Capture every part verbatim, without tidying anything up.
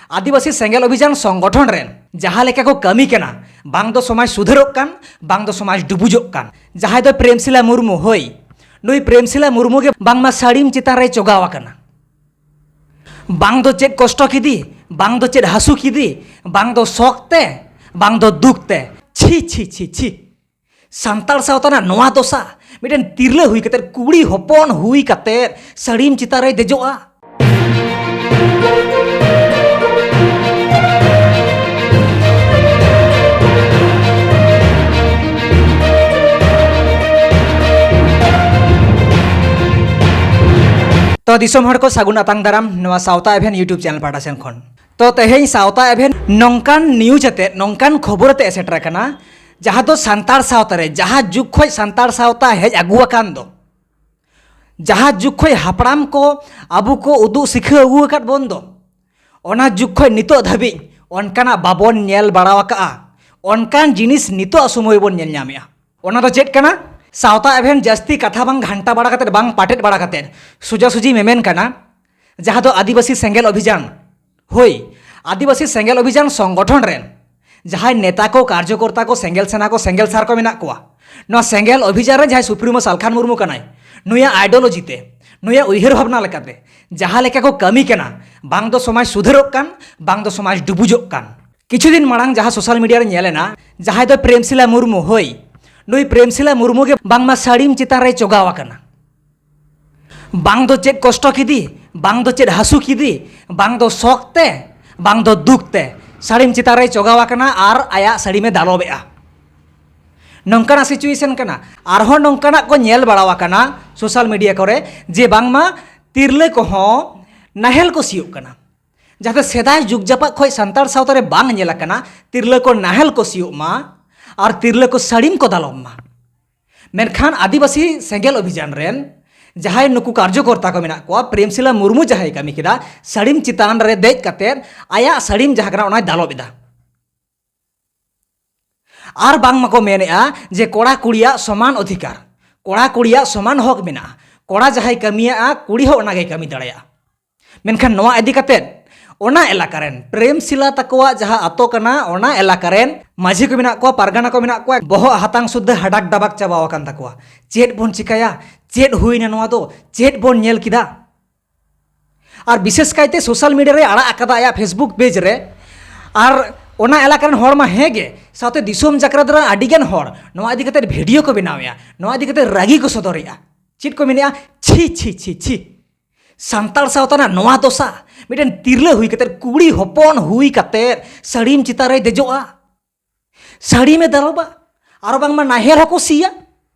ᱟᱹᱫᱤᱵᱟᱹᱥᱤ ᱥᱮᱸᱜᱮᱞ ᱚᱵᱷᱤᱡᱟᱱ ᱥᱚᱝᱜᱚᱴᱷᱚᱱ ᱨᱮᱱ ᱡᱟᱦᱟᱸ ᱞᱮᱠᱟ ᱠᱚ ᱠᱟᱹᱢᱤ ᱠᱟᱱᱟ, ᱵᱟᱝ ᱫᱚ ᱥᱚᱢᱟᱡᱽ ᱥᱩᱫᱷᱟᱹᱨᱚᱜ ᱠᱟᱱ, ᱵᱟᱝ ᱫᱚ ᱥᱚᱢᱟᱡᱽ ᱰᱩᱵᱩᱡᱚᱜ ᱠᱟᱱ᱾ ᱡᱟᱦᱟᱸᱭ ᱫᱚ ᱯᱨᱮᱢᱥᱤᱞᱟ ᱢᱩᱨᱢᱩ, ᱦᱳᱭ, ᱱᱩᱭ ᱯᱨᱮᱢᱥᱤᱞᱟ ᱢᱩᱨᱢᱩ ᱜᱮ ᱵᱟᱝᱢᱟ ᱥᱟᱹᱲᱤᱢ ᱪᱮᱛᱟᱱ ᱨᱮᱭ ᱪᱚᱜᱟᱣ ᱟᱠᱟᱱᱟ᱾ ᱵᱟᱝ ᱫᱚ ᱪᱮᱫ ᱠᱚᱥᱴᱚ ᱠᱮᱫᱮ, ᱵᱟᱝ ᱫᱚ ᱪᱮᱫ ᱦᱟᱹᱥᱩ ᱠᱮᱫᱮ, ᱵᱟᱝ ᱫᱚ ᱥᱚᱠ ᱛᱮ, ᱵᱟᱝ ᱫᱚ ᱫᱩᱠ ᱛᱮ᱾ ᱪᱷᱤ, ᱪᱷᱤ, ᱪᱷᱤ, ᱪᱷᱤ᱾ ᱥᱟᱱᱛᱟᱲ ᱥᱟᱶᱛᱟ ᱨᱮᱱᱟᱜ ᱱᱚᱣᱟ ᱫᱚᱥᱟ, ᱢᱤᱫᱴᱮᱱ ᱛᱤᱨᱞᱟᱹ ᱦᱩᱭ ᱠᱟᱛᱮ, ᱠᱩᱲᱤ ᱦᱚᱯᱚᱱ ᱦᱩᱭ ᱠᱟᱛᱮ ᱥᱟᱹᱲᱤᱢ ᱪᱮᱛᱟᱱ ᱨᱮᱭ ᱫᱮᱡᱚᱜᱼᱟ? ᱛᱚ ᱫᱤᱥᱚᱢ ᱦᱚᱲ ᱠᱚ, ᱥᱟᱹᱜᱩᱱ ᱟᱛᱟᱝ ᱫᱟᱨᱟᱢ ᱱᱚᱣᱟ ᱥᱟᱶᱛᱟ ᱮᱵᱷᱮᱱ YouTube ᱪᱮᱱᱮᱞ ᱯᱟᱦᱴᱟ ᱥᱮᱱ ᱠᱷᱚᱱ᱾ ᱛᱚ ᱛᱮᱦᱮᱧ ᱥᱟᱶᱛᱟ ᱮᱵᱷᱮᱱ ᱱᱚᱝᱠᱟᱱ ᱱᱤᱭᱩᱡᱽ ᱟᱛᱮᱫ, ᱱᱚᱝᱠᱟᱱ ᱠᱷᱚᱵᱚᱨ ᱟᱛᱮᱫ ᱮ ᱥᱮᱴᱮᱨ ᱟᱠᱟᱱᱟ, ᱡᱟᱦᱟᱸ ᱫᱚ ᱥᱟᱱᱛᱟᱲ ᱥᱟᱶᱛᱟ ᱨᱮ ᱡᱟᱦᱟᱸ ᱡᱩᱜᱽ ᱠᱷᱚᱱ ᱥᱟᱱᱛᱟᱲ ᱥᱟᱶᱛᱟ ᱦᱮᱡ ᱟᱹᱜᱩ ᱟᱠᱟᱱ ᱫᱚ, ᱡᱟᱦᱟᱸ ᱡᱩᱜᱽ ᱠᱷᱚᱱ ᱦᱟᱯᱲᱟᱢ ᱠᱚ ᱟᱵᱚ ᱠᱚ ᱩᱫᱩᱜ ᱥᱤᱠᱷᱟᱹᱣ ᱟᱹᱜᱩ ᱟᱠᱟᱫ ᱵᱚᱱ ᱫᱚ, ᱚᱱᱟ ᱡᱩᱜᱽ ᱠᱷᱚᱱ ᱱᱤᱛᱚᱜ ᱫᱷᱟᱹᱵᱤᱡ ᱚᱱᱠᱟᱱᱟᱜ ᱵᱟᱵᱚᱱ ᱧᱮᱞ ᱵᱟᱲᱟ ᱟᱠᱟᱜᱼᱟ᱾ ᱚᱱᱠᱟᱱ ᱡᱤᱱᱤᱥ ᱱᱤᱛᱚᱜ ᱥᱚᱢᱚᱭ ᱵᱚᱱ ᱧᱮᱞ ᱧᱟᱢᱮᱜᱼᱟ᱾ ᱚᱱᱟ ᱫᱚ ᱪᱮᱫ ᱠᱟᱱᱟ? ᱥᱟᱶᱛᱟ ᱮᱵᱷᱮᱱ ᱡᱟᱹᱥᱛᱤ ᱠᱟᱛᱷᱟ ᱵᱟᱝ ᱜᱷᱟᱱᱴᱟ ᱵᱟᱲᱟ ᱠᱟᱛᱮᱫ, ᱵᱟᱝ ᱯᱟᱴᱮᱫ ᱵᱟᱲᱟ ᱠᱟᱛᱮᱫ, ᱥᱚᱡᱟᱥᱚᱡᱤ ᱢᱮᱢᱮᱱ ᱠᱟᱱᱟ, ᱡᱟᱦᱟᱸ ᱫᱚ ᱟᱹᱫᱤᱵᱟᱹᱥᱤ ᱥᱮᱸᱜᱮᱞ ᱚᱵᱷᱤᱡᱟᱱ, ᱦᱳᱭ, ᱟᱹᱫᱤᱵᱟᱹᱥᱤ ᱥᱮᱸᱜᱮᱞ ᱚᱵᱷᱤᱡᱟᱱ ᱥᱚᱝᱜᱚᱴᱷᱚᱱ ᱨᱮᱱ ᱡᱟᱦᱟᱸᱭ ᱱᱮᱛᱟ ᱠᱚ, ᱠᱟᱨᱡᱚᱠᱚᱨᱛᱟ ᱠᱚ, ᱥᱮᱸᱜᱮᱞ ᱥᱮᱱᱟ ᱠᱚ, ᱥᱮᱸᱜᱮᱞ ᱥᱟᱨ ᱠᱚ ᱢᱮᱱᱟᱜ ᱠᱚᱣᱟ, ᱱᱚᱣᱟ ᱥᱮᱸᱜᱮᱞ ᱚᱵᱷᱤᱡᱟᱱ ᱨᱮ ᱡᱟᱦᱟᱸᱭ ᱥᱩᱯᱨᱤᱢᱳ ᱥᱟᱞᱠᱷᱟᱱ ᱢᱩᱨᱢᱩ ᱠᱟᱱᱟᱭ, ᱱᱩᱭᱟᱜ ideology ᱛᱮ, ᱱᱩᱭᱟᱜ ᱩᱭᱦᱟᱹᱨ ᱵᱷᱟᱵᱽᱱᱟ ᱞᱮᱠᱟᱛᱮ ᱡᱟᱦᱟᱸ ᱞᱮᱠᱟ ᱠᱚ ᱠᱟᱹᱢᱤ ᱠᱟᱱᱟ, ᱵᱟᱝ ᱫᱚ ᱥᱚᱢᱟᱡᱽ ᱥᱩᱫᱷᱟᱹᱨᱚᱜ ᱠᱟᱱ, ᱵᱟᱝ ᱫᱚ ᱥᱚᱢᱟᱡᱽ ᱰᱩᱵᱩᱡᱚᱜ ᱠᱟᱱ᱾ ᱠᱤᱪᱷᱩ ᱫᱤᱱ ᱢᱟᱲᱟᱝ ᱡᱟᱦᱟᱸ ᱥᱳᱥᱟᱞ ᱢᱤᱰᱤᱭᱟ ᱨᱮ ᱧᱮᱞ ᱮᱱᱟ, ᱡᱟᱦᱟᱸᱭ ᱫᱚ ᱯᱨᱮᱢᱥᱤᱞᱟ ᱢᱩᱨᱢᱩ, ᱦᱳᱭ, ᱱᱩᱭ ᱯᱨᱮᱢᱥᱤᱞᱟ ᱢᱩᱨᱢᱩ ᱜᱮ ᱵᱟᱝᱢᱟ ᱥᱟᱹᱲᱤᱢ ᱪᱮᱛᱟᱱ ᱨᱮᱭ ᱪᱚᱜᱟᱣ ᱟᱠᱟᱱᱟ᱾ ᱵᱟᱝ ᱫᱚ ᱪᱮᱫ ᱠᱚᱥᱴᱚ ᱠᱮᱫᱮ, ᱵᱟᱝ ᱫᱚ ᱪᱮᱫ ᱦᱟᱹᱥᱩ ᱠᱮᱫᱮ, ᱵᱟᱝ ᱫᱚ ᱥᱚᱠ ᱛᱮ, ᱵᱟᱝ ᱫᱚ ᱫᱩᱠ ᱛᱮ ᱥᱟᱹᱲᱤᱢ ᱪᱮᱛᱟᱱ ᱨᱮᱭ ᱪᱚᱜᱟᱣ ᱟᱠᱟᱱᱟ ᱟᱨ ᱟᱭᱟᱜ ᱥᱟᱹᱲᱤᱢᱮ ᱫᱟᱞᱚᱵᱮᱜᱼᱟ᱾ ᱱᱚᱝᱠᱟᱱᱟᱜ situation ᱠᱟᱱᱟ᱾ ᱟᱨᱦᱚᱸ ᱱᱚᱝᱠᱟᱱᱟᱜ ᱠᱚ ᱧᱮᱞ ᱵᱟᱲᱟ ᱟᱠᱟᱱᱟ ᱥᱳᱥᱟᱞ ᱢᱤᱰᱤᱭᱟ ᱠᱚᱨᱮ, ᱡᱮ ᱵᱟᱝᱢᱟ ᱛᱤᱨᱞᱟᱹ ᱠᱚᱦᱚᱸ ᱱᱟᱦᱮᱞ ᱠᱚ ᱥᱤᱭᱳᱜ ᱠᱟᱱᱟ, ᱡᱟᱛᱮ ᱥᱮᱫᱟᱭ ᱡᱩᱜᱽ ᱡᱟᱯᱟᱜ ᱠᱷᱚᱱ ᱥᱟᱱᱛᱟᱲ ᱥᱟᱶᱛᱟ ᱨᱮ ᱵᱟᱝ ᱧᱮᱞ ᱟᱠᱟᱱᱟ ᱛᱤᱨᱞᱟᱹ ᱠᱚ ᱱᱟᱦᱮᱞ ᱠᱚ ᱥᱤᱭᱳᱜ ᱢᱟ ᱟᱨ ᱛᱤᱨᱞᱟᱹ ᱠᱚ ᱥᱟᱹᱲᱤᱢ ᱠᱚ ᱫᱟᱞᱚᱵ ᱢᱟ᱾ ᱢᱮᱱᱠᱷᱟᱱ ᱟᱹᱫᱤᱵᱟᱹᱥᱤ ᱥᱮᱸᱜᱮᱞ ᱚᱵᱷᱤᱡᱟᱱ ᱨᱮᱱ ᱡᱟᱦᱟᱸᱭ ᱱᱩᱠᱩ ᱠᱟᱨᱡᱚᱠᱚᱨᱛᱟ ᱠᱚ ᱢᱮᱱᱟᱜ ᱠᱚᱣᱟ, ᱯᱨᱮᱢᱥᱤᱞᱟ ᱢᱩᱨᱢᱩ ᱡᱟᱦᱟᱸᱭ ᱠᱟᱹᱢᱤ ᱠᱮᱫᱟ, ᱥᱟᱹᱲᱤᱢ ᱪᱮᱛᱟᱱ ᱨᱮ ᱫᱮᱡ ᱠᱟᱛᱮᱫ ᱟᱭᱟᱜ ᱥᱟᱹᱲᱤᱢ ᱡᱟᱦᱟᱸ ᱠᱟᱱᱟ ᱚᱱᱟᱭ ᱫᱟᱞᱚᱵ ᱮᱫᱟ᱾ ᱟᱨ ᱵᱟᱝ ᱢᱟᱠᱚ ᱢᱮᱱᱮᱜᱼᱟ ᱡᱮ ᱠᱚᱲᱟ ᱠᱩᱲᱤᱭᱟᱜ ᱥᱚᱢᱟᱱ ᱚᱫᱷᱤᱠᱟᱨ, ᱠᱚᱲᱟ ᱠᱩᱲᱤᱭᱟᱜ ᱥᱚᱢᱟᱱ ᱦᱚᱠ ᱢᱮᱱᱟᱜᱼᱟ, ᱠᱚᱲᱟ ᱡᱟᱦᱟᱸᱭ ᱠᱟᱹᱢᱤᱭᱟᱜᱼᱟ ᱠᱩᱲᱤ ᱦᱚᱸ ᱚᱱᱟᱜᱮᱭ ᱠᱟᱹᱢᱤ ᱫᱟᱲᱮᱭᱟᱜᱼᱟ᱾ ᱢᱮᱱᱠᱷᱟᱱ ᱱᱚᱣᱟ ᱤᱫᱤ ᱠᱟᱛᱮᱫ ᱚᱱᱟ ᱮᱞᱟᱠᱟ ᱨᱮᱱ, ᱯᱨᱮᱢ ᱥᱤᱞᱟ ᱛᱟᱠᱚᱣᱟᱜ ᱡᱟᱦᱟᱸ ᱟᱛᱳ ᱠᱟᱱᱟ, ᱚᱱᱟ ᱮᱞᱟᱠᱟ ᱨᱮᱱ ᱢᱟᱹᱡᱷᱤ ᱠᱚ ᱢᱮᱱᱟᱜ ᱠᱚᱣᱟ, ᱯᱟᱨᱜᱟᱱᱟ ᱠᱚ ᱢᱮᱱᱟᱜ ᱠᱚᱣᱟ, ᱵᱚᱦᱚᱜ ᱦᱟᱛᱟᱝ ᱥᱩᱫᱽᱫᱷᱟᱹ ᱦᱟᱰᱟᱠ ᱰᱟᱵᱟᱠ ᱪᱟᱵᱟᱣ ᱟᱠᱟᱱ ᱛᱟᱠᱚᱣᱟ᱾ ᱪᱮᱫ ᱵᱚᱱ ᱪᱤᱠᱟᱹᱭᱟ? ᱪᱮᱫ ᱦᱩᱭᱱᱟ ᱱᱚᱣᱟ ᱫᱚ? ᱪᱮᱫ ᱵᱚᱱ ᱧᱮᱞ ᱠᱮᱫᱟ? ᱟᱨ ᱵᱤᱥᱮᱥ ᱠᱟᱭᱛᱮ ᱥᱳᱥᱟᱞ ᱢᱤᱰᱤᱭᱟ ᱨᱮ ᱟᱲᱟᱜ ᱟᱠᱟᱫᱟ ᱟᱭᱟᱜ Facebook ᱯᱮᱡᱽ ᱨᱮ᱾ ᱟᱨ ᱚᱱᱟ ᱮᱞᱟᱠᱟ ᱨᱮᱱ ᱦᱚᱲ ᱢᱟ ᱦᱮᱸ ᱜᱮ, ᱥᱟᱶᱛᱮ ᱫᱤᱥᱚᱢ ᱡᱟᱠᱟᱛ ᱨᱮᱱ ᱟᱹᱰᱤ ᱜᱟᱱ ᱦᱚᱲ ᱱᱚᱣᱟ ᱤᱫᱤ ᱠᱟᱛᱮ ᱵᱷᱤᱰᱤᱭᱳ ᱠᱚ ᱵᱮᱱᱟᱣᱮᱜᱼᱟ, ᱱᱚᱣᱟ ᱤᱫᱤ ᱠᱟᱛᱮ ᱨᱟᱹᱜᱤ ᱠᱚ ᱥᱚᱫᱚᱨᱮᱜᱼᱟ᱾ ᱪᱮᱫ ᱠᱚ ᱢᱮᱱᱮᱜᱼᱟ? "ᱪᱷᱤ, ᱪᱷᱤ, ᱪᱷᱤ, ᱪᱷᱤ, ᱥᱟᱱᱛᱟᱲ ᱥᱟᱶᱛᱟ ᱨᱮᱱᱟᱜ ᱱᱚᱣᱟ ᱫᱚᱥᱟ, ᱢᱤᱫᱴᱮᱱ ᱛᱤᱨᱞᱟᱹ ᱦᱩᱭ ᱠᱟᱛᱮ, ᱠᱩᱲᱤ ᱦᱚᱯᱚᱱ ᱦᱩᱭ ᱠᱟᱛᱮ ᱥᱟᱹᱲᱤᱢ ᱪᱮᱛᱟᱱ ᱨᱮᱭ ᱫᱮᱡᱚᱜᱼᱟ, ᱥᱟᱹᱲᱤᱢᱮ ᱫᱟᱞᱚᱵᱟ, ᱟᱨᱚ ᱵᱟᱝᱢᱟ ᱱᱟᱦᱮᱞ ᱦᱚᱸᱠᱚ ᱥᱤᱭᱟ"?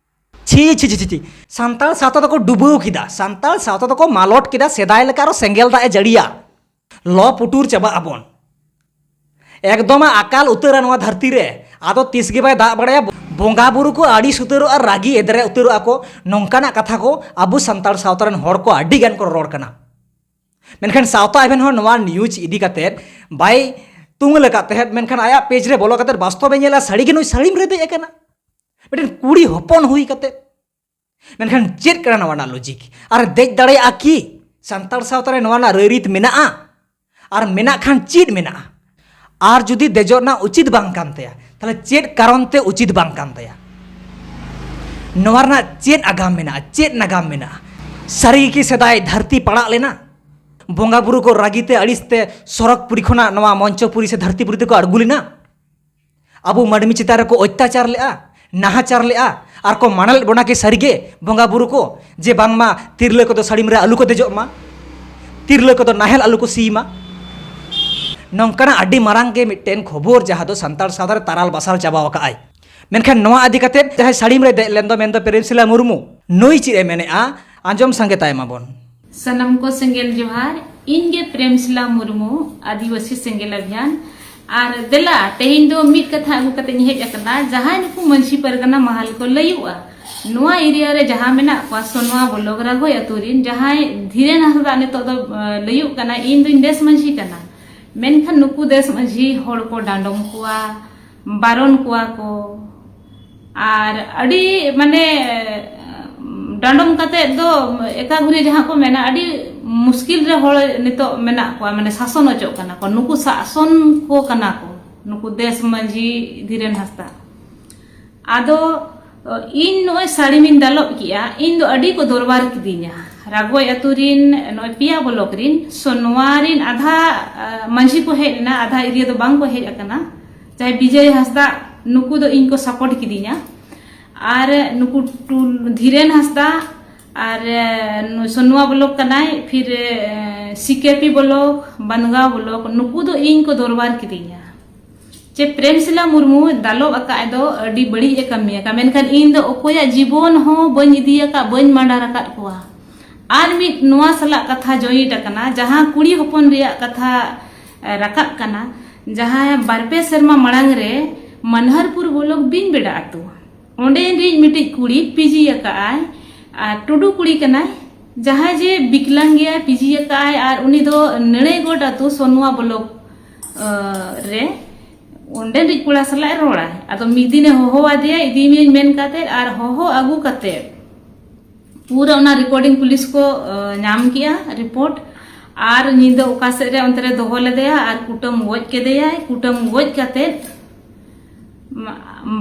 ᱪᱷᱤ, ᱪᱷᱤ, ᱪᱷᱤ, ᱪᱷᱤ, ᱪᱷᱤ᱾ ᱥᱟᱱᱛᱟᱲ ᱥᱟᱶᱛᱟ ᱫᱚᱠᱚ ᱰᱩᱵᱟᱹᱣ ᱠᱮᱫᱟ, ᱥᱟᱱᱛᱟᱲ ᱥᱟᱶᱛᱟ ᱫᱚᱠᱚ ᱢᱟᱞᱚᱴ ᱠᱮᱫᱟ, ᱥᱮᱫᱟᱭ ᱞᱮᱠᱟ ᱟᱨᱚ ᱥᱮᱸᱜᱮᱞ ᱫᱟᱜ ᱮ ᱡᱟᱹᱲᱤᱭᱟ᱾ ᱞᱚ ᱯᱩᱴᱩᱨ ᱪᱟᱵᱟᱜ ᱟᱵᱚᱱ᱾ ᱮᱠᱫᱚᱢ ᱟᱠᱟᱞ ᱩᱛᱟᱹᱨᱟ ᱱᱚᱣᱟ ᱫᱷᱟᱹᱨᱛᱤ ᱨᱮ᱾ ᱟᱫᱚ ᱛᱤᱥ ᱜᱮ ᱵᱟᱭ ᱫᱟᱜ ᱵᱟᱲᱟᱭᱟ᱾ ᱵᱚᱸᱜᱟ ᱵᱩᱨᱩ ᱠᱚ ᱟᱹᱲᱤᱥ ᱩᱛᱟᱹᱨᱚᱜᱼᱟ, ᱨᱟᱹᱜᱤ ᱮᱫᱽᱨᱮ ᱩᱛᱟᱹᱨᱚᱜᱼᱟ ᱠᱚ᱾ ᱱᱚᱝᱠᱟᱱᱟᱜ ᱠᱟᱛᱷᱟ ᱠᱚ ᱟᱵᱚ ᱥᱟᱱᱛᱟᱲ ᱥᱟᱶᱛᱟ ᱨᱮᱱ ᱦᱚᱲ ᱠᱚ ᱟᱹᱰᱤ ᱜᱟᱱ ᱠᱚ ᱨᱚᱲ ᱠᱟᱱᱟ᱾ ᱢᱮᱱᱠᱷᱟᱱ ᱥᱟᱶᱛᱟ ᱮᱵᱷᱮᱱ ᱦᱚᱸ ᱱᱚᱣᱟ ᱱᱤᱭᱩᱡᱽ ᱤᱫᱤ ᱠᱟᱛᱮᱫ ᱵᱟᱭ ᱛᱩᱢᱟᱹᱞ ᱟᱠᱟᱫ ᱛᱟᱦᱮᱸᱫ, ᱢᱮᱱᱠᱷᱟᱱ ᱟᱭᱟᱜ ᱯᱮᱡᱽ ᱨᱮ ᱵᱚᱞᱚ ᱠᱟᱛᱮᱫ ᱵᱟᱥᱛᱚᱵᱮ ᱧᱮᱞᱟ, ᱥᱟᱹᱲᱤ ᱜᱮ ᱱᱩᱭ ᱥᱟᱹᱲᱤᱢ ᱨᱮ ᱫᱮᱡ ᱟᱠᱟᱱᱟ, ᱢᱤᱫᱴᱮᱱ ᱠᱩᱲᱤ ᱦᱚᱯᱚᱱ ᱦᱩᱭ ᱠᱟᱛᱮᱫ᱾ ᱢᱮᱱᱠᱷᱟᱱ ᱪᱮᱫ ᱠᱟᱱᱟ ᱱᱚᱣᱟ ᱨᱮᱱᱟᱜ ᱞᱚᱡᱤᱠ? ᱟᱨ ᱫᱮᱡ ᱫᱟᱲᱮᱭᱟᱜᱼᱟ ᱠᱤ? ᱥᱟᱱᱛᱟᱲ ᱥᱟᱶᱛᱟ ᱨᱮ ᱱᱚᱣᱟ ᱨᱮᱱᱟᱜ ᱨᱟᱹᱭᱨᱤᱛ ᱢᱮᱱᱟᱜᱼᱟ? ᱟᱨ ᱢᱮᱱᱟᱜ ᱠᱷᱟᱱ ᱪᱮᱫ ᱢᱮᱱᱟᱜᱼᱟ? ᱟᱨ ᱡᱩᱫᱤ ᱫᱮᱡᱚᱜ ᱨᱮᱱᱟᱜ ᱩᱪᱤᱛ ᱵᱟᱝ ᱠᱟᱱ ᱛᱟᱭᱟ, ᱛᱟᱦᱞᱮ ᱪᱮᱫ ᱠᱟᱨᱚᱱ ᱛᱮ ᱩᱪᱤᱛ ᱵᱟᱝ ᱠᱟᱱ ᱛᱟᱭᱟ? ᱱᱚᱣᱟ ᱨᱮᱱᱟᱜ ᱪᱮᱫ ᱟᱜᱟᱢ ᱢᱮᱱᱟᱜᱼᱟ? ᱪᱮᱫ ᱱᱟᱜᱟᱢ ᱢᱮᱱᱟᱜᱼᱟ? ᱥᱟᱹᱨᱤ ᱜᱮ ᱠᱤ ᱥᱮᱫᱟᱭ ᱫᱷᱟᱹᱨᱛᱤ ᱯᱟᱲᱟᱜ ᱞᱮᱱᱟ? ᱵᱚᱸᱜᱟ ᱵᱩᱨᱩ ᱠᱚ ᱨᱟᱹᱜᱤ ᱛᱮ, ᱟᱹᱲᱤᱥ ᱛᱮ ᱥᱚᱨᱚᱜᱽᱯᱩᱨᱤ ᱠᱷᱚᱱᱟᱜ ᱱᱚᱣᱟ ᱢᱚᱧᱪᱚᱯᱩᱨᱤ ᱥᱮ ᱫᱷᱟᱹᱨᱛᱤᱯᱩᱨᱤ ᱛᱮᱠᱚ ᱟᱬᱜᱚ ᱞᱮᱱᱟ? ᱟᱵᱚ ᱢᱟᱹᱱᱢᱤ ᱪᱮᱛᱟᱱ ᱨᱮᱠᱚ ᱚᱛᱛᱟᱪᱟᱨ ᱞᱮᱜᱼᱟ, ᱱᱟᱦᱟᱪᱟᱨ ᱞᱮᱜᱼᱟ, ᱟᱨ ᱠᱚ ᱢᱟᱱᱟᱞᱮᱫ ᱵᱚᱱᱟ ᱠᱤ ᱥᱟᱹᱨᱤᱜᱮ ᱵᱚᱸᱜᱟ ᱵᱩᱨᱩ ᱠᱚ, ᱡᱮ ᱵᱟᱝᱢᱟ ᱛᱤᱨᱞᱟᱹ ᱠᱚᱫᱚ ᱥᱟᱹᱲᱤᱢ ᱨᱮ ᱟᱞᱚ ᱠᱚ ᱫᱮᱡᱚᱜ ᱢᱟ, ᱛᱤᱨᱞᱟᱹ ᱠᱚᱫᱚ ᱱᱟᱦᱮᱞ ᱟᱞᱚ ᱠᱚ ᱥᱤ ᱢᱟ? ᱱᱚᱝᱠᱟᱱᱟᱜ ᱟᱹᱰᱤ ᱢᱟᱨᱟᱝ ᱜᱮ ᱢᱤᱫᱴᱮᱱ ᱠᱷᱚᱵᱚᱨ, ᱡᱟᱦᱟᱸ ᱫᱚ ᱥᱟᱱᱛᱟᱲ ᱥᱟᱶᱛᱟ ᱨᱮ ᱛᱟᱨᱟᱞ ᱵᱟᱥᱟᱞ ᱪᱟᱵᱟᱣ ᱟᱠᱟᱫ ᱟᱭ᱾ ᱢᱮᱱᱠᱷᱟᱱ ᱱᱚᱣᱟ ᱤᱫᱤ ᱠᱟᱛᱮᱫ ᱡᱟᱦᱟᱸᱭ ᱥᱟᱹᱲᱤᱢ ᱨᱮ ᱫᱮᱡ ᱞᱮᱱ ᱫᱚ, ᱢᱮᱱᱫᱚ ᱯᱨᱮᱢᱥᱤᱞᱟ ᱢᱩᱨᱢᱩ, ᱱᱩᱭ ᱪᱮᱫ ᱮ ᱢᱮᱱᱮᱜᱼᱟ, ᱟᱸᱡᱚᱢ ᱥᱟᱸᱜᱮ ᱛᱟᱭ ᱢᱟᱵᱚᱱ᱾ ᱥᱟᱱᱟᱢ ᱠᱚ ᱥᱮᱸᱜᱮᱞ ᱡᱚᱦᱟᱨ᱾ ᱤᱧ ᱜᱮ ᱯᱨᱮᱢᱥᱤᱞᱟ ᱢᱩᱨᱢᱩ, ᱟᱹᱫᱤᱵᱟᱹᱥᱤ ᱥᱮᱸᱜᱮᱞ ᱚᱵᱷᱤᱭᱟᱱ᱾ ᱟᱨ ᱫᱮᱞᱟ, ᱛᱮᱦᱮᱧ ᱫᱚ ᱢᱤᱫ ᱠᱟᱛᱷᱟ ᱟᱹᱜᱩ ᱠᱟᱛᱮᱧ ᱦᱮᱡ ᱟᱠᱟᱱᱟ, ᱡᱟᱦᱟᱸᱭ ᱱᱩᱠᱩ ᱢᱟᱹᱡᱷᱤ ᱯᱟᱨᱜᱟᱱᱟ ᱢᱟᱦᱟᱞ ᱠᱚ ᱞᱟᱹᱭᱩᱜᱼᱟ, ᱱᱚᱣᱟ ᱮᱨᱤᱭᱟ ᱨᱮ ᱡᱟᱦᱟᱸ ᱢᱮᱱᱟᱜ ᱠᱚᱣᱟ, ᱥᱚᱱᱣᱟ ᱵᱞᱚᱠ ᱨᱟᱜᱷᱚᱭ ᱟᱹᱛᱩ ᱨᱮᱱ ᱡᱟᱦᱟᱸᱭ ᱫᱷᱤᱨᱮᱱ ᱦᱟᱸᱥᱫᱟ ᱱᱤᱛᱚᱜ ᱫᱚ, ᱟᱸ, ᱞᱟᱹᱭᱩᱜ ᱠᱟᱱᱟ, ᱤᱧ ᱫᱩᱧ ᱫᱮᱥ ᱢᱟᱹᱡᱷᱤ ᱠᱟᱱᱟ, ᱢᱮᱱᱠᱷᱟᱱ ᱱᱩᱠᱩ ᱫᱮᱥ ᱢᱟᱹᱡᱷᱤ ᱦᱚᱲ ᱠᱚ ᱰᱟᱸᱰᱚᱢ ᱠᱚᱣᱟ, ᱵᱟᱨᱚᱱ ᱠᱚᱣᱟ ᱠᱚ, ᱟᱨ ᱟᱹᱰᱤ ᱢᱟᱱᱮ ᱰᱟᱸᱰᱚᱢ ᱠᱟᱛᱮᱫ ᱫᱚ ᱮᱠᱟ ᱜᱷᱩᱨᱤ ᱡᱟᱦᱟᱸ ᱠᱚ ᱢᱮᱱᱟ, ᱟᱹᱰᱤ ᱢᱩᱥᱠᱤᱞ ᱨᱮ ᱦᱚᱲ ᱱᱤᱛᱚᱜ ᱢᱮᱱᱟᱜ ᱠᱚᱣᱟ, ᱢᱟᱱᱮ ᱥᱟᱥᱚᱱ ᱚᱪᱚᱜ ᱠᱟᱱᱟ ᱠᱚ, ᱱᱩᱠᱩ ᱥᱟᱥᱚᱱ ᱠᱚ ᱠᱟᱱᱟ ᱠᱚ, ᱱᱩᱠᱩ ᱫᱮᱥ ᱢᱟᱹᱡᱷᱤ ᱫᱷᱤᱨᱮᱱ ᱦᱟᱸᱥᱫᱟ᱾ ᱟᱫᱚ ᱤᱧ ᱱᱚᱜᱼᱚᱭ ᱥᱟᱹᱲᱤᱢᱤᱧ ᱫᱟᱞᱚᱵ ᱠᱮᱜᱼᱟ, ᱤᱧ ᱫᱚ ᱟᱹᱰᱤ ᱠᱚ ᱫᱚᱨᱵᱟᱨ ᱠᱤᱫᱤᱧᱟ᱾ ᱨᱟᱜᱚᱭ ᱟᱹᱛᱩ ᱨᱤᱱ ᱱᱚᱜᱼᱚᱭ ᱯᱮᱭᱟ ᱵᱞᱚᱠ ᱨᱤᱱ ᱥᱚᱱᱣᱟ ᱨᱤᱱ ᱟᱫᱷᱟ ᱢᱟᱹᱡᱷᱤ ᱠᱚ ᱦᱮᱡ ᱞᱮᱱᱟ, ᱟᱫᱷᱟ ᱮᱨᱤᱭᱟ ᱫᱚ ᱵᱟᱝ ᱠᱚ ᱦᱮᱡ ᱟᱠᱟᱱᱟ᱾ ᱡᱟᱦᱟᱸᱭ ᱵᱤᱡᱚᱭ ᱦᱟᱸᱥᱫᱟ, ᱱᱩᱠᱩ ᱫᱚ ᱤᱧ ᱠᱚ ᱥᱟᱯᱳᱨᱴ ᱠᱤᱫᱤᱧᱟ᱾ ᱟᱨ ᱱᱩᱠᱩ ᱴᱩᱞ-, ᱫᱷᱤᱨᱮᱱ ᱦᱟᱸᱥᱫᱟ ᱟᱨ ᱥᱚᱱᱣᱟ ᱵᱞᱚᱠ ᱠᱟᱱᱟᱭ, ᱯᱷᱤᱨ ᱥᱤ ᱠᱮ ᱯᱤ ᱵᱞᱚᱠ, ᱵᱟᱱᱫᱽᱜᱟᱸᱣ ᱵᱞᱚᱠ, ᱱᱩᱠᱩ ᱫᱚ ᱤᱧ ᱠᱚ ᱫᱚᱨᱵᱟᱨ ᱠᱤᱫᱤᱧᱟ᱾ ᱪᱮ ᱯᱨᱮᱢᱥᱤᱞᱟ ᱢᱩᱨᱢᱩ ᱫᱟᱞᱚᱵ ᱟᱠᱟᱫ ᱫᱚ ᱟᱹᱰᱤ ᱵᱟᱹᱲᱤᱡ ᱮ ᱠᱟᱹᱢᱤ ᱟᱠᱟᱫ, ᱢᱮᱱᱠᱷᱟᱱ ᱤᱧ ᱫᱚ ᱚᱠᱚᱭᱟᱜ ᱡᱤᱵᱚᱱ ᱦᱚᱸ ᱵᱟᱹᱧ ᱤᱫᱤ ᱟᱠᱟᱫ, ᱵᱟᱹᱧ ᱢᱟᱰᱟᱨ ᱟᱠᱟᱫ ᱠᱚᱣᱟ᱾ ᱟᱨ ᱢᱤᱫ ᱱᱚᱣᱟ ᱥᱟᱞᱟᱜ ᱠᱟᱛᱷᱟ ᱡᱚᱭᱮᱱᱴ ᱟᱠᱟᱱᱟ, ᱡᱟᱦᱟᱸ ᱠᱩᱲᱤ ᱦᱚᱯᱚᱱ ᱨᱮᱭᱟᱜ ᱠᱟᱛᱷᱟ ᱨᱟᱠᱟᱵ ᱠᱟᱱᱟ, ᱡᱟᱦᱟᱸ ᱵᱟᱨᱯᱮ ᱥᱮᱨᱢᱟ ᱢᱟᱲᱟᱝ ᱨᱮ ᱢᱟᱱᱦᱟᱨᱯᱩᱨ ᱵᱞᱚᱠ ᱵᱤᱧᱵᱮᱰᱟ ᱟᱹᱛᱩ, ᱚᱸᱰᱮ ᱨᱤᱡ ᱢᱤᱫᱴᱤᱡ ᱠᱩᱲᱤ ᱯᱤᱡᱤ ᱟᱠᱟᱫ ᱟᱭ, ᱟᱨ ᱴᱩᱰᱩ ᱠᱩᱲᱤ ᱠᱟᱱᱟᱭ, ᱡᱟᱦᱟᱸᱭ ᱡᱮ ᱵᱤᱠᱞᱟᱝ ᱜᱮᱭᱟᱭ, ᱯᱤᱡᱤ ᱟᱠᱟᱫ ᱟᱭ, ᱟᱨ ᱩᱱᱤ ᱫᱚ ᱱᱮᱲᱮᱜᱚᱰ ᱟᱹᱛᱩ ᱥᱚᱱᱣᱟ ᱵᱞᱚᱠ ᱨᱮ ᱚᱸᱰᱮ ᱨᱤᱡ ᱠᱚᱲᱟ ᱥᱟᱞᱟᱜ ᱮ ᱨᱚᱲᱟ᱾ ᱟᱫᱚ ᱢᱤᱫ ᱫᱤᱱᱮ ᱦᱚᱦᱚ ᱟᱫᱮᱭᱟ, ᱤᱫᱤ ᱢᱤᱭᱟᱹᱧ ᱢᱮᱱ ᱠᱟᱛᱮ, ᱟᱨ ᱦᱚᱦᱚ ᱟᱹᱜᱩ ᱠᱟᱛᱮ ᱯᱩᱨᱟᱹ ᱚᱱᱟ ᱨᱮᱠᱚᱨᱰᱤᱝ ᱯᱩᱞᱤᱥ ᱠᱚ ᱧᱟᱢ ᱠᱮᱜᱼᱟ ᱨᱤᱯᱳᱨᱴ᱾ ᱟᱨ ᱧᱤᱫᱟᱹ ᱚᱠᱟ ᱥᱮᱫ ᱨᱮ ᱚᱱᱛᱮ ᱨᱮ ᱫᱚᱦᱚ ᱞᱮᱫᱮᱭᱟ ᱟᱨ ᱠᱩᱴᱟᱹᱢ ᱜᱚᱡ ᱠᱮᱫᱮᱭᱟᱭ᱾ ᱠᱩᱴᱟᱹᱢ ᱜᱚᱡ ᱠᱟᱛᱮ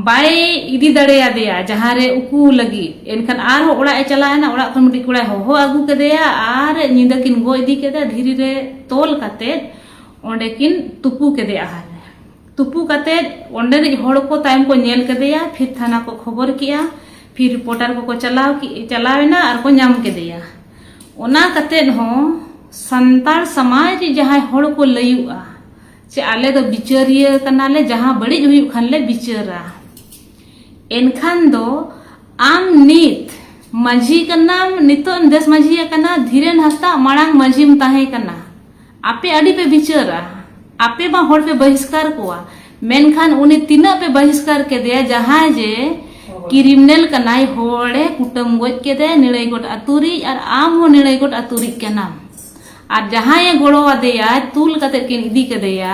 ᱵᱟᱭ ᱤᱫᱤ ᱫᱟᱲᱮᱭᱟᱫᱮᱭᱟ ᱡᱟᱦᱟᱸ ᱨᱮ ᱩᱠᱩ ᱞᱟᱹᱜᱤᱫ᱾ ᱮᱱᱠᱷᱟᱱ ᱟᱨᱦᱚᱸ ᱚᱲᱟᱜ ᱮ ᱪᱟᱞᱟᱣ ᱮᱱᱟ, ᱚᱲᱟᱜ ᱠᱷᱚᱱ ᱢᱤᱫᱴᱤᱡ ᱠᱚᱲᱟᱭ ᱦᱚᱦᱚ ᱟᱹᱜᱩ ᱠᱮᱫᱮᱭᱟ ᱟᱨ ᱧᱤᱫᱟᱹ ᱠᱤᱱ ᱜᱚᱡ ᱤᱫᱤ ᱠᱮᱫᱮᱭᱟ, ᱫᱷᱤᱨᱤ ᱨᱮ ᱛᱚᱞ ᱠᱟᱛᱮ ᱚᱸᱰᱮ ᱠᱤᱱ ᱛᱩᱯᱩ ᱠᱮᱫᱮᱭᱟ ᱟᱦᱟᱨ ᱨᱮ᱾ ᱛᱩᱯᱩ ᱠᱟᱛᱮ ᱚᱸᱰᱮ ᱨᱤᱡ ᱦᱚᱲ ᱠᱚ ᱛᱟᱭᱚᱢ ᱠᱚ ᱧᱮᱞ ᱠᱮᱫᱮᱭᱟ, ᱯᱷᱤᱨ ᱛᱷᱟᱱᱟ ᱠᱚ ᱠᱷᱚᱵᱚᱨ ᱠᱮᱜᱼᱟ, ᱯᱷᱤᱨ ᱨᱤᱯᱳᱨᱴᱟᱨ ᱠᱚᱠᱚ ᱪᱟᱞᱟᱣ ᱠᱮ-, ᱪᱟᱞᱟᱣ ᱮᱱᱟ ᱟᱨ ᱠᱚ ᱧᱟᱢ ᱠᱮᱫᱮᱭᱟ᱾ ᱚᱱᱟ ᱠᱟᱛᱮ ᱦᱚᱸ ᱥᱟᱱᱛᱟᱲ ᱥᱚᱢᱟᱡᱽ ᱨᱮ ᱡᱟᱦᱟᱸᱭ ᱦᱚᱲ ᱠᱚ ᱞᱟᱹᱭᱩᱜᱼᱟ ᱪᱮ ᱟᱞᱮ ᱫᱚ ᱵᱤᱪᱟᱹᱨᱤᱭᱟᱹ ᱠᱟᱱᱟᱞᱮ, ᱡᱟᱦᱟᱸ ᱵᱟᱹᱲᱤᱡ ᱦᱩᱭᱩᱜ ᱠᱷᱟᱱ ᱞᱮ ᱵᱤᱪᱟᱹᱨᱟ, ᱮᱱᱠᱷᱟᱱ ᱫᱚ ᱟᱢ ᱱᱤᱛ ᱢᱟᱹᱡᱷᱤ ᱠᱟᱱᱟᱢ, ᱱᱤᱛᱚᱜ ᱮᱢ ᱫᱮᱥ ᱢᱟᱹᱡᱷᱤ ᱟᱠᱟᱱᱟ, ᱫᱷᱤᱨᱮᱱ ᱦᱟᱸᱥᱫᱟ ᱢᱟᱲᱟᱝ ᱢᱟᱹᱡᱷᱤᱢ ᱛᱟᱦᱮᱸ ᱠᱟᱱᱟ, ᱟᱯᱮ ᱟᱹᱰᱤ ᱯᱮ ᱵᱤᱪᱟᱹᱨᱟ, ᱟᱯᱮ ᱢᱟ ᱦᱚᱲ ᱯᱮ ᱵᱟᱦᱤᱥᱠᱟᱨ ᱠᱚᱣᱟ, ᱢᱮᱱᱠᱷᱟᱱ ᱩᱱᱤ ᱛᱤᱱᱟᱹᱜ ᱯᱮ ᱵᱟᱦᱤᱥᱠᱟᱨ ᱠᱮᱫᱮᱭᱟ, ᱡᱟᱦᱟᱸᱭ ᱡᱮ ᱠᱨᱤᱢᱤᱱᱟᱞ ᱠᱟᱱᱟᱭ, ᱦᱚᱲᱮ ᱠᱩᱴᱟᱹᱢ ᱜᱚᱡ ᱠᱮᱫᱮᱭᱟ ᱱᱤᱲᱟᱹᱭᱜᱚᱰ ᱟᱹᱛᱩ ᱨᱤᱡ, ᱟᱨ ᱟᱢ ᱦᱚᱸ ᱱᱤᱲᱟᱹᱭᱜᱚᱰ ᱟᱹᱛᱩ ᱨᱤᱡ ᱠᱟᱱᱟᱢ᱾ ᱟᱨ ᱡᱟᱦᱟᱸᱭᱮ ᱜᱚᱲᱚ ᱟᱫᱮᱭᱟ, ᱛᱩᱞ ᱠᱟᱛᱮ ᱠᱤᱱ ᱤᱫᱤ ᱠᱮᱫᱮᱭᱟ,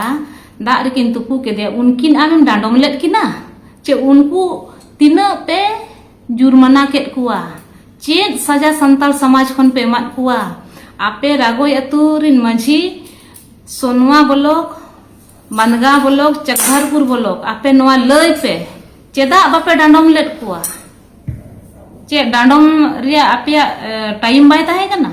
ᱫᱟᱜ ᱨᱮᱠᱤᱱ ᱛᱩᱯᱩ ᱠᱮᱫᱮᱭᱟ, ᱩᱱᱠᱤᱱ ᱟᱢᱮᱢ ᱰᱟᱸᱰᱚᱢ ᱞᱮᱫ ᱠᱤᱱᱟ? ᱪᱮ ᱩᱱᱠᱩ ᱛᱤᱱᱟᱹᱜ ᱯᱮ ᱡᱩᱨᱢᱟᱱᱟ ᱠᱮᱫ ᱠᱚᱣᱟ? ᱪᱮᱫ ᱥᱟᱡᱟ ᱥᱟᱱᱛᱟᱲ ᱥᱚᱢᱟᱡᱽ ᱠᱷᱚᱱ ᱯᱮ ᱮᱢᱟᱫ ᱠᱚᱣᱟ? ᱟᱯᱮ ᱨᱟᱜᱚᱭ ᱟᱹᱛᱩ ᱨᱤᱱ ᱢᱟᱹᱡᱷᱤ, ᱥᱚᱱᱣᱟ ᱵᱞᱚᱠ, ᱢᱟᱱᱜᱟ ᱵᱞᱚᱠ, ᱪᱟᱠᱫᱷᱟᱨᱯᱩᱨ ᱵᱞᱚᱠ, ᱟᱯᱮ ᱱᱚᱣᱟ ᱞᱟᱹᱭ ᱯᱮ, ᱪᱮᱫᱟᱜ ᱵᱟᱯᱮ ᱰᱟᱸᱰᱚᱢ ᱞᱮᱫ ᱠᱚᱣᱟ? ᱪᱮᱫ ᱰᱟᱸᱰᱚᱢ ᱨᱮᱭᱟᱜ ᱟᱯᱮᱭᱟᱜ, ᱮ, ᱴᱟᱭᱤᱢ ᱵᱟᱭ ᱛᱟᱦᱮᱸ ᱠᱟᱱᱟ?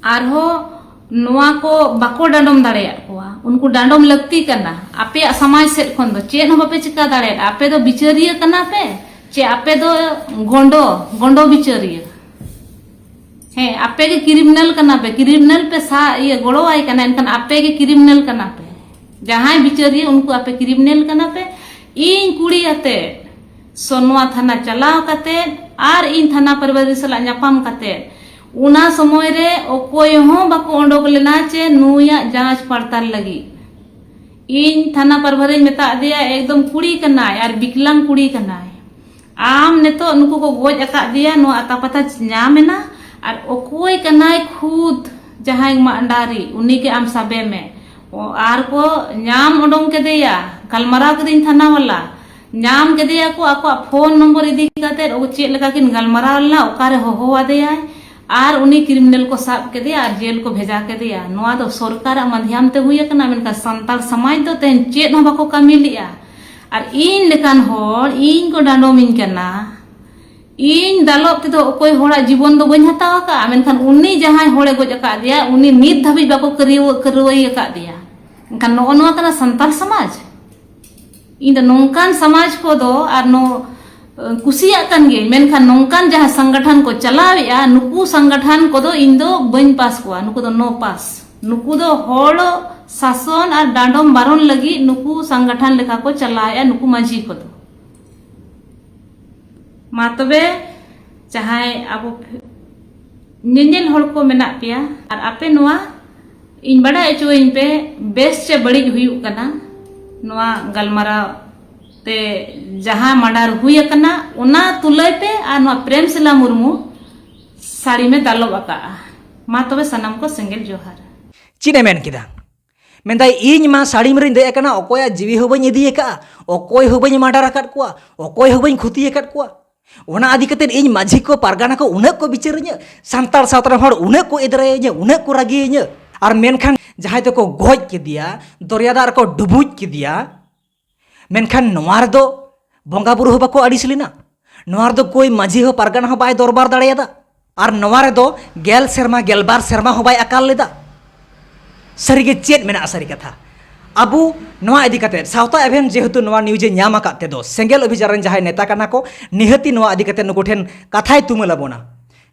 ᱟᱨᱦᱚᱸ ᱱᱚᱣᱟ ᱠᱚ ᱵᱟᱠᱚ ᱰᱟᱸᱰᱚᱢ ᱫᱟᱲᱮᱭᱟᱜ ᱠᱚᱣᱟ, ᱩᱱᱠᱩ ᱰᱟᱸᱰᱚᱢ ᱞᱟᱹᱠᱛᱤ ᱠᱟᱱᱟ᱾ ᱟᱯᱮᱭᱟᱜ ᱥᱚᱢᱟᱡᱽ ᱥᱮᱫ ᱠᱷᱚᱱ ᱫᱚ ᱪᱮᱫ ᱦᱚᱸ ᱵᱟᱯᱮ ᱪᱤᱠᱟ ᱫᱟᱲᱮᱭᱟᱜᱼᱟ᱾ ᱟᱯᱮ ᱫᱚ ᱵᱤᱪᱟᱹᱨᱤᱭᱟᱹ ᱠᱟᱱᱟ ᱯᱮ, ᱪᱮ ᱟᱯᱮ ᱫᱚ ᱜᱚᱸᱰᱚ, ᱜᱚᱸᱰᱚ ᱵᱤᱪᱟᱹᱨᱤᱭᱟᱹ? ᱦᱮᱸ, ᱟᱯᱮ ᱜᱮ ᱠᱨᱤᱢᱤᱱᱟᱞ ᱠᱟᱱᱟ ᱯᱮ, ᱠᱨᱤᱢᱤᱱᱟᱞ ᱯᱮ ᱥᱟ-, ᱤᱭᱟᱹ, ᱜᱚᱲᱚᱣᱟᱭ ᱠᱟᱱᱟ, ᱮᱱᱠᱷᱟᱱ ᱟᱯᱮ ᱜᱮ ᱠᱨᱤᱢᱤᱱᱟᱞ ᱠᱟᱱᱟ ᱯᱮ᱾ ᱡᱟᱦᱟᱸᱭ ᱵᱤᱪᱟᱹᱨᱤᱭᱟᱹ, ᱩᱱᱠᱩ ᱟᱯᱮ ᱠᱨᱤᱢᱤᱱᱟᱞ ᱠᱟᱱᱟ ᱯᱮ᱾ ᱤᱧ ᱠᱩᱲᱤ ᱟᱛᱮ ᱥᱚᱱᱣᱟ ᱛᱷᱟᱱᱟ ᱪᱟᱞᱟᱣ ᱠᱟᱛᱮ ᱟᱨ ᱤᱧ ᱛᱷᱟᱱᱟ ᱯᱨᱚᱵᱷᱟᱨᱤ ᱥᱟᱞᱟᱜ ᱧᱟᱯᱟᱢ ᱠᱟᱛᱮ, ᱚᱱᱟ ᱥᱚᱢᱚᱭ ᱨᱮ ᱚᱠᱚᱭ ᱦᱚᱸ ᱵᱟᱠᱚ ᱚᱰᱚᱠ ᱞᱮᱱᱟ ᱪᱮ ᱱᱩᱭᱟᱜ ᱡᱟᱸᱪ ᱯᱟᱲᱛᱟᱞ ᱞᱟᱹᱜᱤᱫ᱾ ᱤᱧ ᱛᱷᱟᱱᱟ ᱯᱨᱚᱵᱷᱟᱨᱤᱧ ᱢᱮᱛᱟᱫ ᱫᱮᱭᱟ, "ᱮᱠᱫᱚᱢ ᱠᱩᱲᱤ ᱠᱟᱱᱟᱭ ᱟᱨ ᱵᱤᱠᱞᱟᱝ ᱠᱩᱲᱤ ᱠᱟᱱᱟᱭ, ᱟᱢ ᱱᱤᱛᱚᱜ ᱱᱩᱠᱩ ᱠᱚ ᱜᱚᱡ ᱟᱠᱟᱫ ᱫᱮᱭᱟ, ᱱᱚᱣᱟ ᱟᱛᱟ ᱯᱟᱛᱟ ᱧᱟᱢ ᱮᱱᱟ, ᱟᱨ ᱚᱠᱚᱭ ᱠᱟᱱᱟᱭ ᱠᱷᱩᱫ ᱡᱟᱦᱟᱸᱭ ᱢᱟᱜᱰᱟᱨᱤ, ᱩᱱᱤ ᱜᱮ ᱟᱢ ᱥᱟᱵᱮ ᱢᱮ᱾" ᱚ, ᱟᱨ ᱠᱚ ᱧᱟᱢ ᱩᱰᱩᱝ ᱠᱮᱫᱮᱭᱟ, ᱜᱟᱞᱢᱟᱨᱟᱣ ᱠᱮᱫᱟᱹᱧ ᱛᱷᱟᱱᱟ ᱵᱟᱞᱟ, ᱧᱟᱢ ᱠᱮᱫᱮᱭᱟ ᱠᱚ, ᱟᱠᱚᱣᱟᱜ ᱯᱷᱳᱱ ᱱᱚᱢᱵᱚᱨ ᱤᱫᱤ ᱠᱟᱛᱮ ᱚᱠᱚ ᱪᱮᱫ ᱞᱮᱠᱟ ᱠᱤᱱ ᱜᱟᱞᱢᱟᱨᱟᱣ ᱞᱮᱱᱟ, ᱚᱠᱟᱨᱮ ᱦᱚᱦᱚ ᱟᱫᱮᱭᱟᱭ, ᱟᱨ ᱩᱱᱤ ᱠᱨᱤᱢᱤᱱᱟᱞ ᱠᱚ ᱥᱟᱵ ᱠᱮᱫᱮᱭᱟ ᱟᱨ ᱡᱮᱞ ᱠᱚ ᱵᱷᱮᱡᱟ ᱠᱮᱫᱮᱭᱟ᱾ ᱱᱚᱣᱟ ᱫᱚ ᱥᱚᱨᱠᱟᱨᱟᱜ ᱢᱟᱫᱷᱭᱟᱢ ᱛᱮ ᱦᱩᱭ ᱟᱠᱟᱱᱟ, ᱢᱮᱱᱠᱷᱟᱱ ᱥᱟᱱᱛᱟᱲ ᱥᱚᱢᱟᱡᱽ ᱫᱚ ᱛᱮᱦᱮᱧ ᱪᱮᱫ ᱦᱚᱸ ᱵᱟᱠᱚ ᱠᱟᱹᱢᱤ ᱞᱮᱜᱼᱟ᱾ ᱟᱨ ᱤᱧ ᱞᱮᱠᱟᱱ ᱦᱚᱲ, ᱤᱧ ᱠᱚ ᱰᱟᱸᱰᱚᱢᱤᱧ ᱠᱟᱱᱟ᱾ ᱤᱧ ᱫᱟᱞᱚᱵ ᱛᱮᱫᱚ ᱚᱠᱚᱭ ᱦᱚᱲᱟᱜ ᱡᱤᱵᱚᱱ ᱫᱚ ᱵᱟᱹᱧ ᱦᱟᱛᱟᱣ ᱟᱠᱟᱫᱼᱟ, ᱢᱮᱱᱠᱷᱟᱱ ᱩᱱᱤ ᱡᱟᱦᱟᱸᱭ ᱦᱚᱲᱮ ᱜᱚᱡ ᱟᱠᱟᱫᱮᱭᱟ, ᱩᱱᱤ ᱱᱤᱛ ᱫᱷᱟᱹᱵᱤᱡ ᱵᱟᱠᱚ ᱠᱟᱹᱨᱤᱭᱟᱹᱣ-, ᱠᱟᱹᱨᱣᱟᱹᱭ ᱟᱠᱟᱫᱮᱭᱟ᱾ ᱮᱱᱠᱷᱟᱱ ᱱᱚᱜᱼᱚ ᱱᱚᱣᱟ ᱠᱟᱱᱟ ᱥᱟᱱᱛᱟᱲ ᱥᱚᱢᱟᱡᱽ? ᱤᱧ ᱫᱚ ᱱᱚᱝᱠᱟᱱ ᱥᱚᱢᱟᱡᱽ ᱠᱚᱫᱚ ᱟᱨ ᱱᱚ-, ᱠᱩᱥᱤᱭᱟᱜ ᱠᱟᱱ ᱜᱤᱭᱟᱹᱧ, ᱢᱮᱱᱠᱷᱟᱱ ᱱᱚᱝᱠᱟᱱ ᱡᱟᱦᱟᱸ ᱥᱚᱝᱜᱚᱴᱷᱚᱱ ᱠᱚ ᱪᱟᱞᱟᱣᱮᱫᱼᱟ, ᱱᱩᱠᱩ ᱥᱚᱝᱜᱚᱴᱷᱚᱱ ᱠᱚᱫᱚ ᱤᱧ ᱫᱚ ᱵᱟᱹᱧ ᱯᱟᱥ ᱠᱚᱣᱟ᱾ ᱱᱩᱠᱩ ᱫᱚ no pass᱾ ᱱᱩᱠᱩ ᱫᱚ ᱦᱚᱲ ᱥᱟᱥᱚᱱ ᱟᱨ ᱰᱟᱸᱰᱚᱢ ᱵᱟᱨᱚᱱ ᱞᱟᱹᱜᱤᱫ ᱱᱩᱠᱩ ᱥᱚᱝᱜᱚᱴᱷᱚᱱ ᱞᱮᱠᱟ ᱠᱚ ᱪᱟᱞᱟᱣᱮᱫᱼᱟ, ᱱᱩᱠᱩ ᱢᱟᱹᱡᱷᱤ ᱠᱚᱫᱚ᱾ ᱢᱟ ᱛᱚᱵᱮ, ᱡᱟᱦᱟᱸᱭ ᱟᱵᱚ ᱧᱮᱧᱮᱞ ᱦᱚᱲ ᱠᱚ ᱢᱮᱱᱟᱜ ᱯᱮᱭᱟ ᱟᱨ ᱟᱯᱮ ᱱᱚᱣᱟ ᱤᱧ ᱵᱟᱰᱟᱭ ᱦᱚᱪᱚᱣᱟᱹᱧ ᱯᱮ, ᱵᱮᱥ ᱪᱮ ᱵᱟᱹᱲᱤᱡ ᱦᱩᱭᱩᱜ ᱠᱟᱱᱟ ᱱᱚᱣᱟ ᱜᱟᱞᱢᱟᱨᱟᱣ ᱛᱮ? ᱡᱟᱦᱟᱸ ᱢᱟᱰᱟᱨ ᱦᱩᱭ ᱟᱠᱟᱱᱟ, ᱚᱱᱟ ᱛᱩᱞᱟᱹᱭ ᱯᱮ ᱟᱨ ᱱᱚᱣᱟ ᱯᱨᱮᱢᱥᱤᱞᱟ ᱢᱩᱨᱢᱩ ᱥᱟᱹᱲᱤᱢᱮ ᱫᱟᱞᱚᱵ ᱟᱠᱟᱜᱼᱟ᱾ ᱢᱟ ᱛᱚᱵᱮ ᱥᱟᱱᱟᱢ ᱠᱚ ᱥᱮᱸᱜᱮᱞ ᱡᱚᱦᱟᱨ᱾ ᱪᱮᱫ ᱮ ᱢᱮᱱ ᱠᱮᱫᱟ? ᱢᱮᱱᱫᱟᱭ, "ᱤᱧ ᱢᱟ ᱥᱟᱹᱲᱤᱢ ᱨᱤᱧ ᱫᱮᱡ ᱟᱠᱟᱱᱟ, ᱚᱠᱚᱭᱟᱜ ᱡᱤᱣᱤ ᱦᱚᱸ ᱵᱟᱹᱧ ᱤᱫᱤ ᱟᱠᱟᱫᱼᱟ, ᱚᱠᱚᱭ ᱦᱚᱸ ᱵᱟᱹᱧ ᱢᱟᱰᱟᱨ ᱟᱠᱟᱫ ᱠᱚᱣᱟ, ᱚᱠᱚᱭ ᱦᱚᱸ ᱵᱟᱹᱧ ᱠᱷᱚᱛᱤ ᱟᱠᱟᱫ ᱠᱚᱣᱟ, ᱚᱱᱟ ᱤᱫᱤ ᱠᱟᱛᱮ ᱤᱧ ᱢᱟᱹᱡᱷᱤ ᱠᱚ, ᱯᱟᱨᱜᱟᱱᱟ ᱠᱚ ᱩᱱᱟᱹᱜ ᱠᱚ ᱵᱤᱪᱟᱹᱨᱤᱧᱟᱹ, ᱥᱟᱱᱛᱟᱲ ᱥᱟᱶᱛᱟ ᱨᱮᱱ ᱦᱚᱲ ᱩᱱᱟᱹᱜ ᱠᱚ ᱮᱫᱽᱨᱮᱭᱟᱹᱧᱟᱹ, ᱩᱱᱟᱹᱜ ᱠᱚ ᱨᱟᱹᱜᱤᱭᱟᱹᱧᱟᱹ᱾ ᱟᱨ ᱢᱮᱱᱠᱷᱟᱱ ᱡᱟᱦᱟᱸᱭ ᱫᱚᱠᱚ ᱜᱚᱡ ᱠᱮᱫᱮᱭᱟ, ᱫᱚᱨᱭᱟ ᱫᱟᱜ ᱨᱮᱠᱚ ᱰᱩᱵᱩᱡ ᱠᱮᱫᱮᱭᱟ, ᱢᱮᱱᱠᱷᱟᱱ ᱱᱚᱣᱟ ᱨᱮᱫᱚ ᱵᱚᱸᱜᱟ ᱵᱩᱨᱩ ᱦᱚᱸ ᱵᱟᱠᱚ ᱟᱹᱲᱤᱥ ᱞᱮᱱᱟ᱾ ᱱᱚᱣᱟ ᱨᱮᱫᱚ ᱠᱳᱭ ᱢᱟᱹᱡᱷᱤ ᱦᱚᱸ, ᱯᱟᱨᱜᱟᱱᱟ ᱦᱚᱸ ᱵᱟᱭ ᱫᱚᱨᱵᱟᱨ ᱫᱟᱲᱮᱭᱟᱫᱟ᱾ ᱟᱨ ᱱᱚᱣᱟ ᱨᱮᱫᱚ ᱜᱮᱞ ᱥᱮᱨᱢᱟ, ᱜᱮᱞᱵᱟᱨ ᱥᱮᱨᱢᱟ ᱦᱚᱸ ᱵᱟᱭ ᱟᱠᱟᱞ ᱞᱮᱫᱟ᱾ ᱥᱟᱹᱨᱤᱜᱮ ᱪᱮᱫ ᱢᱮᱱᱟᱜᱼᱟ ᱥᱟᱹᱨᱤ ᱠᱟᱛᱷᱟ? ᱟᱵᱚ ᱱᱚᱣᱟ ᱤᱫᱤ ᱠᱟᱛᱮ ᱥᱟᱶᱛᱟ ᱮᱵᱷᱮᱱ ᱡᱮᱦᱮᱛᱩ ᱱᱚᱣᱟ ᱱᱤᱭᱩᱡᱽ ᱮ ᱧᱟᱢ ᱟᱠᱟᱫ ᱛᱮᱫᱚ, ᱥᱮᱸᱜᱮᱞ ᱚᱵᱷᱤᱡᱟᱱ ᱨᱮᱱ ᱡᱟᱦᱟᱸᱭ ᱱᱮᱛᱟ ᱠᱟᱱᱟ ᱠᱚ, ᱱᱤᱦᱟᱹᱛᱤ ᱱᱚᱣᱟ ᱤᱫᱤ ᱠᱟᱛᱮ ᱱᱩᱠᱩ ᱴᱷᱮᱱ ᱠᱟᱛᱷᱟᱭ ᱛᱩᱢᱟᱹᱞ ᱟᱵᱚᱱᱟ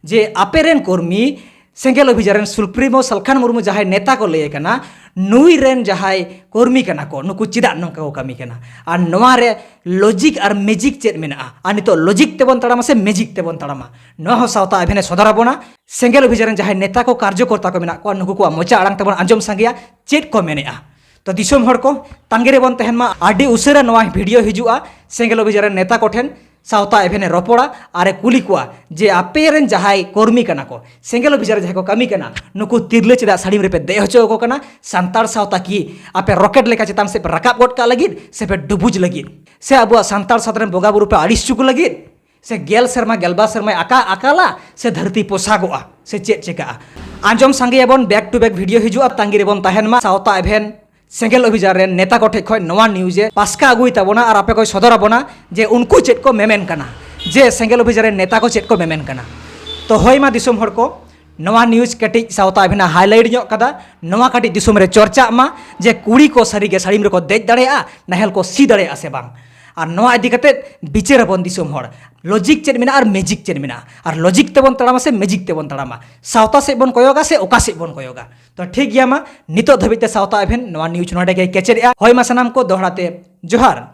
ᱡᱮ ᱟᱯᱮ ᱨᱮᱱ ᱠᱚᱨᱢᱤ, ᱥᱮᱸᱜᱮᱞ ᱚᱵᱷᱤᱡᱟᱱ ᱨᱮᱱ ᱥᱩᱞᱯᱨᱤᱢᱳ ᱥᱟᱞᱠᱷᱟᱱ ᱢᱩᱨᱢᱩ ᱡᱟᱦᱟᱸᱭ ᱱᱮᱛᱟ ᱠᱚ ᱞᱟᱹᱭ ᱠᱟᱱᱟ, ᱱᱩᱭ ᱨᱮᱱ ᱡᱟᱦᱟᱸᱭ ᱠᱚᱨᱢᱤ ᱠᱟᱱᱟ ᱠᱚ, ᱱᱩᱠᱩ ᱪᱮᱫᱟᱜ ᱱᱚᱝᱠᱟ ᱠᱚ ᱠᱟᱹᱢᱤ ᱠᱟᱱᱟ? ᱟᱨ ᱱᱚᱣᱟ ᱨᱮ ᱞᱚᱡᱤᱠ ᱟᱨ ᱢᱮᱡᱤᱠ ᱪᱮᱫ ᱢᱮᱱᱟᱜᱼᱟ? ᱟᱨ ᱱᱤᱛᱚᱜ ᱞᱚᱡᱤᱠ ᱛᱮᱵᱚᱱ ᱛᱟᱲᱟᱢᱟ ᱥᱮ ᱢᱮᱡᱤᱠ ᱛᱮᱵᱚᱱ ᱛᱟᱲᱟᱢᱟ, ᱱᱚᱣᱟ ᱦᱚᱸ ᱥᱟᱶᱛᱟ ᱮᱵᱷᱮᱱ ᱮ ᱥᱚᱫᱚᱨ ᱟᱵᱚᱱᱟ᱾ ᱥᱮᱸᱜᱮᱞ ᱚᱵᱷᱤᱡᱟᱱ ᱨᱮᱱ ᱡᱟᱦᱟᱸᱭ ᱱᱮᱛᱟ ᱠᱚ, ᱠᱟᱨᱡᱚᱠᱚᱨᱛᱟ ᱠᱚ ᱢᱮᱱᱟᱜ ᱠᱚᱣᱟ, ᱱᱩᱠᱩ ᱠᱚᱣᱟᱜ ᱢᱚᱪᱟ ᱟᱲᱟᱝ ᱛᱮᱵᱚᱱ ᱟᱸᱡᱚᱢ ᱥᱟᱸᱜᱮᱭᱟ ᱪᱮᱫ ᱠᱚ ᱢᱮᱱᱮᱜᱼᱟ᱾ ᱛᱚ ᱫᱤᱥᱚᱢ ᱦᱚᱲ ᱠᱚ, ᱛᱟᱸᱜᱤ ᱨᱮᱵᱚᱱ ᱛᱟᱦᱮᱱ ᱢᱟ, ᱟᱹᱰᱤ ᱩᱥᱟᱹᱨᱟ ᱱᱚᱣᱟ ᱵᱷᱤᱰᱤᱭᱳ ᱦᱤᱡᱩᱜᱼᱟ ᱥᱮᱸᱜᱮᱞ ᱚᱵᱷᱤᱡᱟᱱ ᱨᱮᱱ ᱱᱮᱛᱟ ᱠᱚᱴᱷᱮᱱ᱾ ᱥᱟᱶᱛᱟ ᱮᱵᱷᱮᱱ ᱮ ᱨᱚᱯᱚᱲᱟ ᱟᱨ ᱮ ᱠᱩᱞᱤ ᱠᱚᱣᱟ ᱡᱮ ᱟᱯᱮ ᱨᱮᱱ ᱡᱟᱦᱟᱸᱭ ᱠᱚᱨᱢᱤ ᱠᱟᱱᱟ ᱠᱚ, ᱥᱮᱸᱜᱮᱞ ᱚᱵᱷᱤᱡᱟᱱ ᱨᱮ ᱡᱟᱦᱟᱸᱭ ᱠᱚ ᱠᱟᱹᱢᱤ ᱠᱟᱱᱟ, ᱱᱩᱠᱩ ᱛᱤᱨᱞᱟᱹ ᱪᱮᱫᱟᱜ ᱥᱟᱹᱲᱤᱢ ᱨᱮᱯᱮ ᱫᱮᱡ ᱦᱚᱪᱚ ᱟᱠᱚ ᱠᱟᱱᱟ? ᱥᱟᱱᱛᱟᱲ ᱥᱟᱶᱛᱟ ᱠᱤ ᱟᱯᱮ ᱨᱚᱠᱮᱴ ᱞᱮᱠᱟ ᱪᱮᱛᱟᱱ ᱥᱮᱫ ᱯᱮ ᱨᱟᱠᱟᱵ ᱜᱚᱫ ᱠᱟᱜ ᱞᱟᱹᱜᱤᱫ, ᱥᱮ ᱯᱮ ᱰᱩᱵᱩᱡ ᱞᱟᱹᱜᱤᱫ, ᱥᱮ ᱟᱵᱚᱣᱟᱜ ᱥᱟᱱᱛᱟᱲ ᱥᱟᱶᱛᱟ ᱨᱮᱱ ᱵᱚᱸᱜᱟ ᱵᱩᱨᱩ ᱯᱮ ᱟᱹᱲᱤᱥ ᱦᱚᱪᱚ ᱠᱚ ᱞᱟᱹᱜᱤᱫ, ᱥᱮ ᱜᱮᱞ ᱥᱮᱨᱢᱟ ᱜᱮᱞᱵᱟᱨ ᱥᱮᱨᱢᱟᱭ ᱟᱠᱟ ᱟᱠᱟᱞᱟ, ᱥᱮ ᱫᱷᱟᱹᱨᱛᱤ ᱯᱚᱥᱟᱜᱚᱜᱼᱟ, ᱥᱮ ᱪᱮᱫ ᱪᱤᱠᱟᱹᱜᱼᱟ? ᱟᱸᱡᱚᱢ ᱥᱟᱸᱜᱮᱭᱟᱵᱚᱱ, back to back ᱵᱷᱤᱰᱤᱭᱳ ᱦᱤᱡᱩᱜᱼᱟ, ᱛᱟᱸᱜᱤ ᱨᱮᱵᱚᱱ ᱛᱟᱦᱮᱱ ᱢᱟ᱾ ᱥᱟᱶᱛᱟ ᱮᱵᱷᱮᱱ ᱥᱮᱸᱜᱮᱞ ᱚᱵᱷᱤᱡᱟᱱ ᱨᱮᱱ ᱱᱮᱛᱟ ᱠᱚᱴᱷᱮᱡ ᱠᱷᱚᱱ ᱱᱚᱣᱟ ᱱᱤᱭᱩᱡᱽ ᱮ ᱯᱟᱥᱠᱟ ᱟᱹᱜᱩᱭ ᱛᱟᱵᱚᱱᱟ ᱟᱨ ᱟᱯᱮ ᱠᱚᱭ ᱥᱚᱫᱚᱨ ᱟᱵᱚᱱᱟ ᱡᱮ ᱩᱱᱠᱩ ᱪᱮᱫ ᱠᱚ ᱢᱮᱢᱮᱱ ᱠᱟᱱᱟ, ᱡᱮ ᱥᱮᱸᱜᱮᱞ ᱚᱵᱷᱤᱡᱟᱱ ᱨᱮᱱ ᱱᱮᱛᱟ ᱠᱚ ᱪᱮᱫ ᱠᱚ ᱢᱮᱢᱮᱱ ᱠᱟᱱᱟ᱾ ᱛᱚ ᱦᱳᱭ ᱢᱟ ᱫᱤᱥᱚᱢ ᱦᱚᱲ ᱠᱚ, ᱱᱚᱣᱟ ᱱᱤᱭᱩᱡᱽ ᱠᱟᱹᱴᱤᱡ ᱥᱟᱶᱛᱟ ᱮᱵᱷᱮᱱ ᱮ highlight ᱧᱚᱜ ᱠᱟᱫᱟ, ᱱᱚᱣᱟ ᱠᱟᱹᱴᱤᱡ ᱫᱤᱥᱚᱢ ᱨᱮ ᱪᱚᱨᱪᱟᱜ ᱢᱟ ᱡᱮ ᱠᱩᱲᱤ ᱠᱚ ᱥᱟᱹᱨᱤᱜᱮ ᱥᱟᱹᱲᱤᱢ ᱨᱮᱠᱚ ᱫᱮᱡ ᱫᱟᱲᱮᱭᱟᱜᱼᱟ, ᱱᱟᱦᱮᱞ ᱠᱚ ᱥᱤ ᱫᱟᱲᱮᱭᱟᱜᱼᱟ ᱥᱮ ᱵᱟᱝ᱾ ᱟᱨ ᱱᱚᱣᱟ ᱤᱫᱤ ᱠᱟᱛᱮ ᱵᱤᱪᱟᱹᱨ ᱟᱵᱚᱱ ᱫᱤᱥᱚᱢ ᱦᱚᱲ, ᱞᱚᱡᱤᱠ ᱪᱮᱫ ᱢᱮᱱᱟᱜᱼᱟ ᱟᱨ ᱢᱮᱡᱤᱠ ᱪᱮᱫ ᱢᱮᱱᱟᱜᱼᱟ, ᱟᱨ ᱞᱚᱡᱤᱠ ᱛᱮᱵᱚᱱ ᱛᱟᱲᱟᱢᱟ ᱥᱮ ᱢᱮᱡᱤᱠ ᱛᱮᱵᱚᱱ ᱛᱟᱲᱟᱢᱟ, ᱥᱟᱶᱛᱟ ᱥᱮᱫ ᱵᱚᱱ ᱠᱚᱭᱚᱜᱟ ᱥᱮ ᱚᱠᱟ ᱥᱮᱫ ᱵᱚᱱ ᱠᱚᱭᱚᱜᱟ᱾ ᱛᱚ ᱴᱷᱤᱠ ᱜᱮᱭᱟ, ᱢᱟ ᱱᱤᱛᱚᱜ ᱫᱷᱟᱹᱵᱤᱡ ᱛᱮ ᱥᱟᱶᱛᱟ ᱮᱵᱷᱮᱱ ᱱᱚᱣᱟ ᱱᱤᱭᱩᱡᱽ ᱱᱚᱰᱮ ᱜᱮ ᱠᱮᱪᱮᱫᱮᱜᱼᱟ᱾ ᱦᱳᱭ ᱢᱟ ᱥᱟᱱᱟᱢ ᱠᱚ ᱫᱚᱦᱲᱟ ᱛᱮ ᱡᱚᱦᱟᱨ᱾